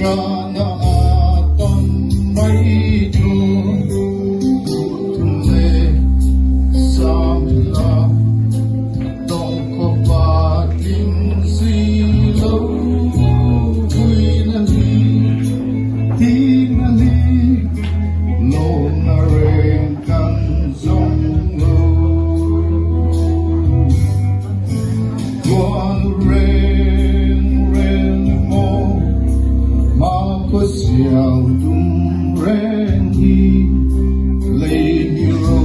Ṭahna a tam mai thu thum leh sang hla tawng khawp a tling si lo. Vuina hi thihna hi lawmna reng kan zawng lo. Tuan reng reng maw mah khua siau dum reng hi lei hi ro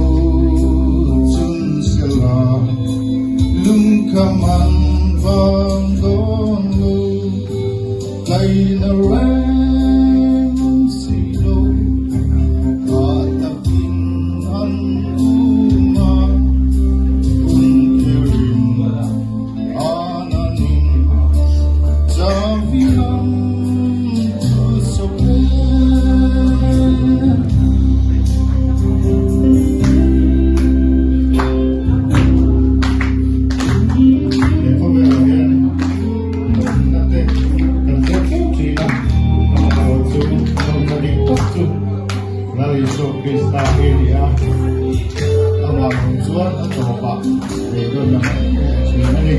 chun sela lungkham an vang dawn lo tlaina reng si lo a takin an um a hun kherin ananin chavi lam chu sawp e. He khawvelah hian lawmna te kan zir fo thin a, amaherawhchu lawmna dik tak chu Lal Isua Krista hi a ni a, amah lawm chuan a tawpah beidawnna mai mai a thin a ni.